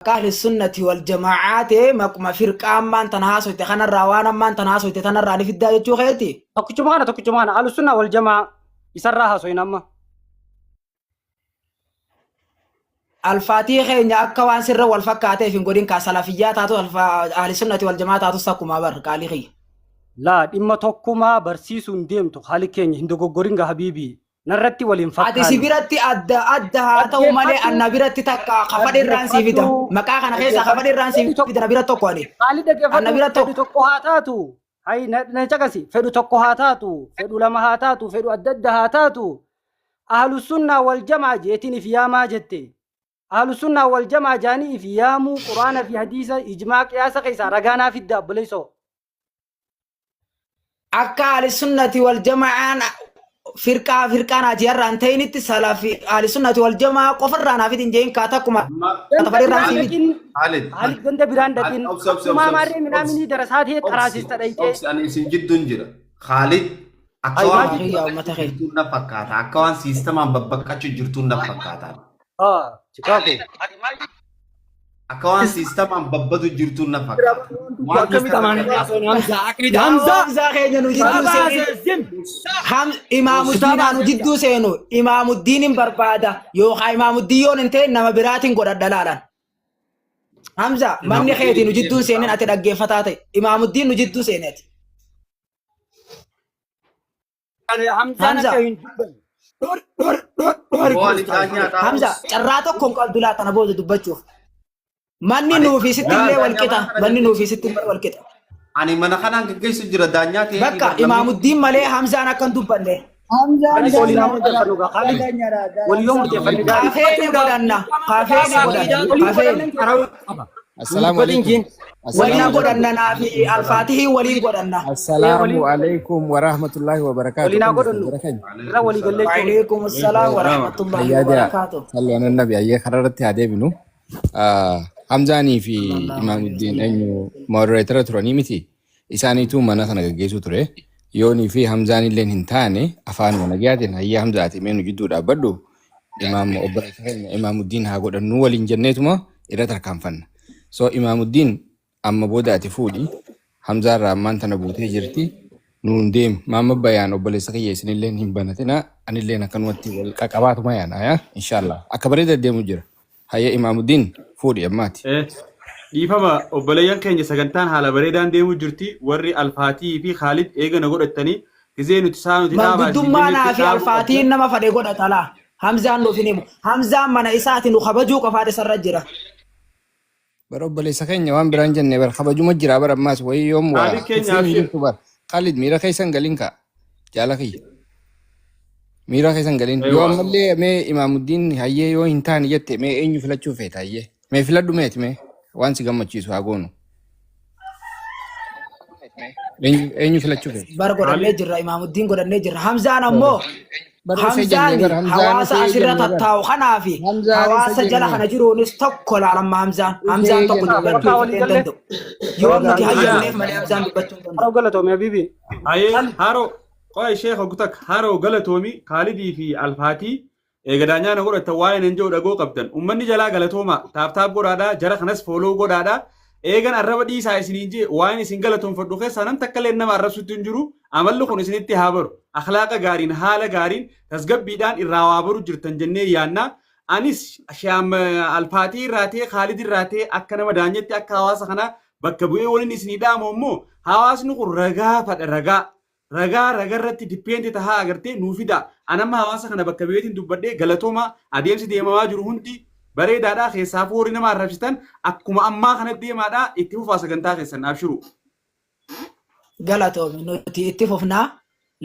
Akka ahli sunnati wal jamaa'aa ta'e maquma firqaa ammaan tana haasoyte kanarraa waan ammaan tana haasoyte tanarraa ni fiddaa jechuu keeti. Tokkichuma kana tokkichuma kana ahlu sunnaa wal jamaa isarraa haasoyna amma. Alfaatii keenya akka waan sirra wal fakkaateef hin godhin kaa salafiyyaa taatu ahli sunnati wal jamaa taatus takkumaa bar qaalii kiyya. Laa dhimma tokkumaa barsiisuun deemtu haali keenya hin dogoggorin gaa habiibii. Narratti wal hin Ati si fakkaanne. biratti adda adda haa ta'u malee Dhaggeeffadhu anna biratti takka kafadhe irraan sii fida. dhaggeeffadhu Maqaa kana keessaa kafadhe dhaggeeffadhu irraan sii fedhu tokko fida na bira tokko ani. haali Anna dhaggeeffadhu bira fedhu tokko. tokko haa taatu. Hayi na na caqasi fedhu tokko haa taatu fedhu lama haa taatu fedhu adda adda haa taatu. Ahlu sunnaa wal jamaa jeetiin if yaamaa jette. Ahlu sunnaa wal jamaa jaanii if yaamuu quraana fi hadiisa ijmaa qiyaasa keessaa ragaa naa fidda obboleessoo. Akka ahli sunnati wal jama'aan firqaa firqaa naajiyarraa hin ta'initti salafi ahli sunnati wal jamaa qofarraa naaf hin jehin kaa takkuma Amma Ganda fadhirraan biraan sii fidi. dhaqin Khalid, Khalid ganda biraan Khalid, dhaqin obsi, obsi, akkumaa obsi, obsi, maarree obsi, minaaminii darasaa ta'e obsi, qaraasista dhayxee. obsi, ani isin jidduun jira. Khalid, akka Ay waan maal Yaa jechuu? uummata babbaqachuu kee. jirtuun na fakkaata. Akka waan siistamaan babbaqachuu jirtuun na fakkaata. Ah, Chicago. Akka waan siistamaan babbadu jirtuun na fakkaata. Waan Akkamitti siistama amaananii haasawni Hamzaa? Akkamitti Yaa Hamzaa? Hamzaa keenya nu jidduu Kitaaba seenin. haasa'e zim. Ham Kitaaba imaamuddiin anu haasa'e jidduu seenu imaamuddiin hin barbaada yookaan imaamuddiin yoon hin ta'in nama biraatiin godhadha laalan. Hamza manni Imaamuddiin keetii nu hin jidduun deemu seenin ati dhaggeeffataa ta'e imaamuddiin nu jidduu seene ati. Hamzaan Hamza akka hin dubbanne. Dhor dhor dhor dhor Boo ani kiristaal. daanyaa Hamza taa'us. carraa tokko hin qabdu laa tana booda dubbachuuf. Manni Ani nuu fi sitti yaa illee wal daanyaa qixa mana kana manni nuu fi gaggeessu sitti illee wal qixa. Ani mana kanaan gaggeessu jira daanyaa ta'eetii Bakka bar namni imaamuddiin malee Hamzaan akka hin dubbanne. Hamzaan Khalid waliin haa daanyaadha. murteeffannu gaa Khalid Daanyaadha. walii yoo murteeffanne gaarii. Kafeene godhanna kafeene godhanna Walii kafeene. godhanna keessa. Qaba. Assalaamu Dubbatiin alaikum. jiin. Waliin Assalaamu alaikum. godhanna naa fi alfaatihii waliin godhanna. Ee waliin Assalaamu alaikum warahmatullahi wabarakatuh. waliin haa Akkam jirtan godhannu. jara keenya? Irra Alaikum walii salaam. gallee jechuudha. Waalaikum salaam warahmatullahi Fayyaa jaa. wabarakaatuh. Sallu ala nabi ayyee karaa irratti haa deebinu. Ah, Hamzaanii fi Sallallahu alaihi Imaamuddiin wasallam. eenyu moderator turanii miti. Isaaniitu mana kana gaggeessuu ture. Yoonii fi Hamzaan illeen hin taane afaanuma nagayaatiin hayyaa Hamzaati mee nu jidduu dhaabbadhu imaam obboleessa keenya Imaamuddiin haa godhannuu waliin jenneetuma irra tarkaanfanna. So Imaamuddiin amma booda ati fuudhi Hamzaa irraa ammaan tana buutee jirti nuun deemi maamma bayaan obboleessa kiyya isinilleen hin banatina anilleen akkanumatti wal qaqabaatuma yaana yaa inshaallah akka bareeda deemu jira. Hayya Imaamuddiin fuudhi ammaati. Eh, Dhiifama obboleeyyan keenya sagantaan haala bareedaan deemuu jirti warri Alfaatii fi Khaalid eega na godhattanii gizee nuti saa nuti dhaabaa isin Manguddummaa jennetti naa fi dhaabuu alfaatiin qabdan. nama fadhe godhata laa. Hamzaan nuuf hin himu. Hamzaan mana isaati nu kabajuu qofaat isarra jira. Bara obboleessa keenya waan biraan jenne bar kabajuma jira bara ammaas wayii yoom waa Khaalid keenya tuffiin hin abshir. jirtu bar. Khalid miira keessa hin galin kaa jaala kiyya. Miira keessa hin galin. Yoo Eewwa. ammallee mee Imaamuddiin hayyee yoo hin taane jette mee eenyu filachuu feeta hayyee. Mee filadhu meeti mee waan si gammachiisu haa goonu. Eenyu eenyu filachuu feeta? Bar godhannee Khaalid jirra Imaamuddiin godhannee jirra. Hamzaan ammoo Bar isa jenne Hamzaan bar Hamzaan hawaasa isa asirra jenne bar. tattaa'u kanaa fi Hamzaan isa hawaasa jala jenne. kana jiruunis tokko laalamma Hamzaan. Hamzaan Isee tokko jenne bar. dubbachuu Bakka walii hin gallee. danda'u. Yoo nuti Haya. hayyamneef malee Hamzaan dubbachuu hin danda'u. Haroo galatoomi habiibi. Hayee haroo qoy sheekh Ogutak haroo galatoomi Khaalidii fi Alfaatii eega daanyaa na godhattan waa'ee nan jedhu dhagoo qabdan ummanni jalaa galatooma taap taap godhaadha jara kanas fooloo godhaadha eegan arraba dhiisaa isiniin jee waa'een isin galatoonfadhu keessaa nam takka illee nama arrabsutti hin jiru amalli kun isinitti haa baru akhlaaqa gaariin haala gaariin tasgabbiidhaan irraa waa baru jirtan jennee yaanna anis shaam alfaatii irraa ta'e Khaalid irraa ta'e akka nama daanyetti akka hawaasa kanaa bakka bu'ee waliin isinii dhaamu immoo hawaasni kun ragaa fadha ragaa Ragaa ragarratti depend tahaa agartee nuu fidaa. An amma hawaasa kana bakka bu'eetiin dubbadhee galatoomaa adeemsi deemamaa jiru hundi bareedaadha keessaafuu warri nama arrabsitan akkuma ammaa kanatti deemaadha itti fufaa sagantaa keessan abshiruu. Galatoomi nuti itti fufnaa.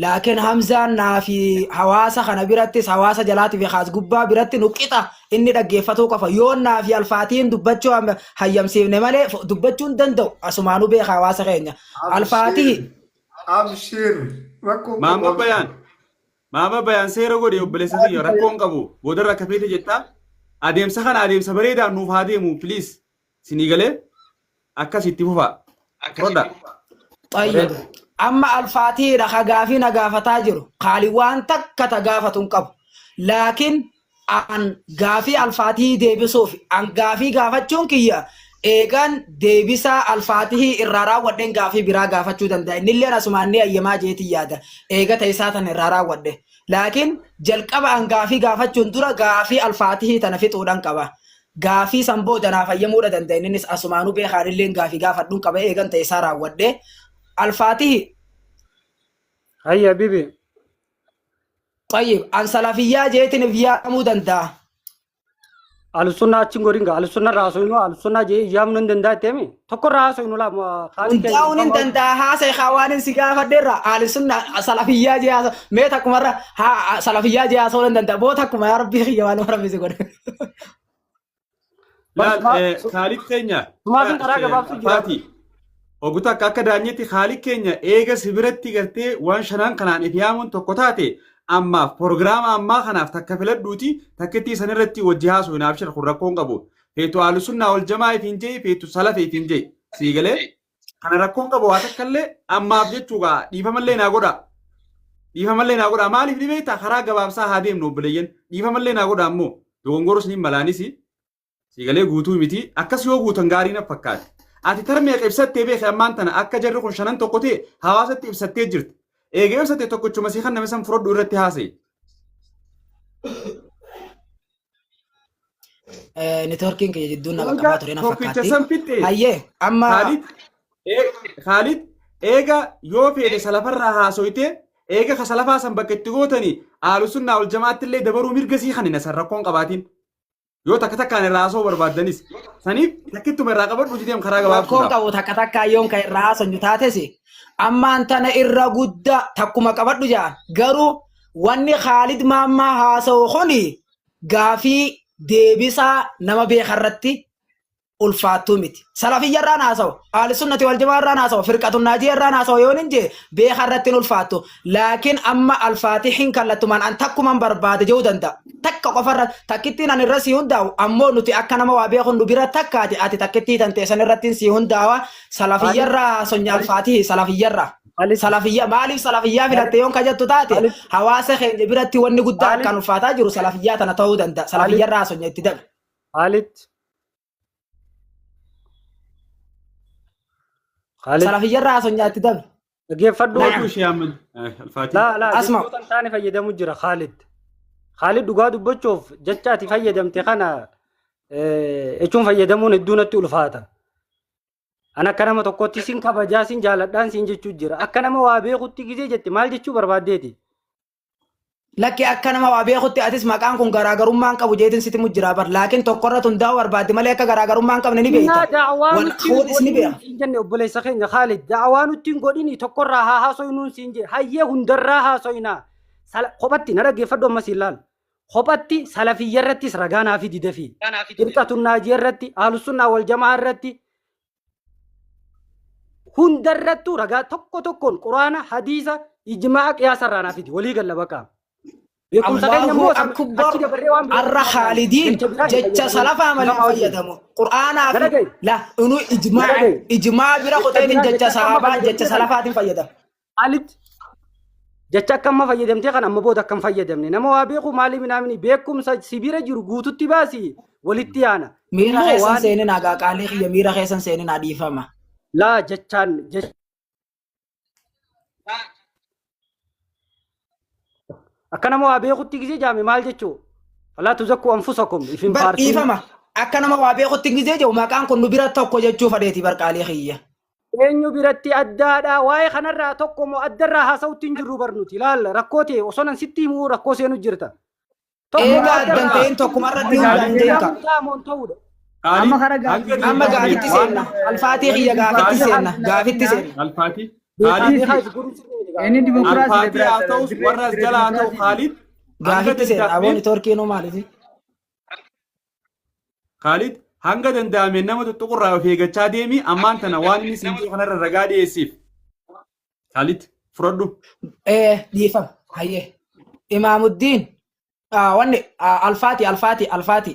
Laakiin Hamzaan naa fi hawaasa kana birattis hawaasa jalaatii fi haas gubbaa biratti nu qixa inni dhaggeeffatuu qofa. Yoo naa fi alfaatiin dubbachuu hayyamsiifne malee dubbachuu hin danda'u. Asumaanuu beeka hawaasa keenya. Alfaatii Abshir. Abshir. Rakkoo qabu Maamma abshir. Bayaan Maamma Bayaan seera godhe obboleessa kiyya rakkoo hin qabu boodarra akka feete jettaa adeemsa kana adeemsa bareedaan nuuf haa deemu please sinii galee akkas itti fufaa fudhadha. Xayyib. Amma alfaatiidha ka gaafii na gaafataa jiru. Kaali waan takka ta gaafatu hin qabu. Laakiin An gaafii alfaatihii deebisuuf an gaafii gaafachuun kiyya eegaan deebisaa alfaatihii irraa raawwadheen gaafii biraa gaafachuu danda'a. Innilleen asumaan ni ayyamaa jeetiin yaada. Eega ta isaa tana irraa raawwadhe. Laakiin jalqaba an gaafii gaafachuun dura gaafii alfaatihii tana fixuudhan qaba. Gaafii san booda naaf ayyamuudha danda'a. Inninis asumaanuu beekaa anilleen gaafii gaafadhuun qaba eegan ta isaa raawwadhe. Alfaatihi Hayya bibi. Tayyib, an salafiyyaa jeetiin if yaamuu danda'a. Ahlusunnaa achi hin godhin gaa. Ahlusunnaa irraa haasofnu ahlusunnaa jee yaamuu hin danda'a jettee tokko irraa haasofnu laa kaalii keenya Hundaa'uun hin danda'a haasa'e haa waan hin si gaafadheerra ahlusunnaa salafiyyaa jee haasa mee takkumarra haa salafiyyaa jee haasa'uu hin danda'a boo takkuma yaa rabbii kiyya waan rabbi si godhe. Laal Kaalid keenya Sumaafin karaa gabaabsuu jira. Faati ogu takka akka daanyetti Kaalid keenya eega si biratti gartee waan shanaan kanaan if yaamuun tokko taate ammaaf proogiraama ammaa kanaaf takka filadhuuti takkittii san irratti wajji haasoo hin abshir kun rakkoon qabu. Feetu ahlusunnaa wal jamaa ifiin jee feetu salafa ifiin jee sii galee kana rakkoon qabu waa takka illee ammaaf jechuudha dhiifamallee naa godha. Dhiifamallee naa godha maaliif ni beektaa karaa gabaabsaa haa deemnu obboleeyyan dhiifamallee naa godha ammoo dogongorus ni malaanis siigalee guutuu miti akkas yoo guutan gaarii na fakkaate. Ati tarmeeqa ibsattee beeke ammaan tana akka jarri kun shanan tokko ta'e hawaasatti ibsattee jirti. Eega ibsatte tokkochuma sii kan nama san fudhadhu irratti haasa'e. Networkiin kiyya jidduun na qaqqabaa ture na Tokkicha fakkaatti. san fixxe. Hayyee amma Kaalid Kaalid eega yoo feete salafarraa haasoyte eega ka salafaa san bakka itti gootanii ahlusunnaa wal jamaatti illee dabaruu mirga sii kanina san rakkoon qabaatiin. Yoo takka takkaan irraa haasoo barbaaddanis saniif takkittuma irraa qabadhu jedheem karaa rakkoon gabaabsuudhaaf. qabu takka takkaa yoon kan irraa haasonyu taates ammaan tana irra guddaa takkuma qabadhu jaan garuu wanni Khaalid Maammaa haasa'u kuni gaafii deebisaa nama beekarratti ulfaattuu miti. Salafiyya irraan haasawu, ahli sunnati wal jamaa irraan haasawu, firqatun naajiya irraan haasawu yoon hin jee beeka irratti hin ulfaattu. Laakiin amma alfaatihin kallattumaan an takkuman barbaade jechuu danda'a. Takka qofarra takkittiin an irra sii hundaa'u ammoo nuti akka nama waa beekun nu bira takkaati ati takkittii tan teessan irratti sii hundaawa salafiyya irraa haasonya alfaatihi salafiyya irraa. Salafiyya maaliif salafiyyaa filatte yoon ka jettu taate hawaasa keenya biratti wanni guddaa akkaan ulfaataa jiru salafiyyaa tana ta'uu danda'a. Salafiyya irraa haasonya itti dabe. Khalid. Khalid. Salafiyya irraa haasoo nyaatti dabe. Dhaggeeffadhu. Gootuu ishee amma alfaatii. Laa laa Asma. jechoota hin taane fayyadamu jira Khalid. Khalid dhugaa dubbachuuf jecha ati fayyadamte kana jechuun fayyadamuun hedduu natti ulfaata. An akka nama tokkotti sin kabajaa sin jaaladhaan sin jechuu jira. Akka nama waa beekutti gizee jette maal jechuu barbaaddeeti? Lakki akka nama waa beekutti atis maqaan kun garaagarummaa hin qabu jeetin sitti mujjiraa bar. Laakiin tokkorra hundaa'uu barbaadde malee akka garaagarummaa hin qabne ni Innaa beekta. da'awaa Wal nutti hin fuudhis ni godhini beeka. siin jenne obboleessa keenya Khaalid da'awaa nutti hin godhini tokkorraa haa haasoynuun siin jee hayyee hundarraa haasoynaa kophatti na dhaggeeffadhu ammas ilaal kophatti salafiyya irrattis ragaa naa fidi dafii firqatun naajiya irratti ahlusunnaa wal jamaa irratti hundarrattuu ragaa tokko tokkoon quraana hadiisa ijmaa'a qiyaasa irraa naa fidi walii galla baqa beekumsa keenya Allahu immoo akbar achi dabarree waan biraa arra Khaalidiin jecha biraa hin jecha fayyadamin salafaa malee hin nama wajjin fayyadamu. Qur'aanaa fi Gara gahi. la inu ijmaa Gara gahi. ijmaa bira Jecha kuteetiin biraa jecha jecha akka amma sahabaa jecha fayyadamtee kana salafaatiin fayyadama. Khalid jecha akka amma fayyadamtee kana amma booda akka hin fayyadamne nama waa beeku maalii minaamini beekumsa si bira jiru guututti baasi walitti yaana Miira immoo keessan waan seeninaa gaa qaalii kiyya miira keessan seeninaa dhiifama. laa jechaan jecha akka nama waa beekutti gisee jaame maal jechuu falaa tuzakkuu anfusakum if hin Bar faarsin dhiifama akka nama waa beekutti gizee jiru maqaan kun nu bira tokko jechuu fadheeti bar qaalii kiyya. Eenyu biratti addaadha waa'ee kanarraa tokko moo addarraa haasa'utti hin jirru bar nuti ilaalla rakkoo ta'e osoo nan sitti himuu rakkoo seenu jirta. Tokko Eega moo addan addarraa ta'in tokkuma irratti hundaan deemka. ta'amoon ta'uudha. Kaalid Amma kara hanga gaaffii Amma gaafitti danda'ameen waan seenna. Alfaatii kiyya gaafitti seenna. Gaafitti seenna. Alfaatii Beekaa Kaalid beekaa itti godhuun sirrii miti Inni gaafa. dimokiraasii Alfaatii haa ta'us warra as jalaa haa ta'u Kaalid hanga Gaafitti seenna. Aboo danda'ameen neetwoorkiinuu maaliif? Kaalid hanga danda'ameen nama tuttuqurraa of eeggachaa deemi ammaan tana waan inni siin jedhu kanarra ragaa dhiyeessiif. Kaalid fudhadhu. Dhiifama. Hayyee. Imaamuddiin. Wanni alfaati alfaati alfaati.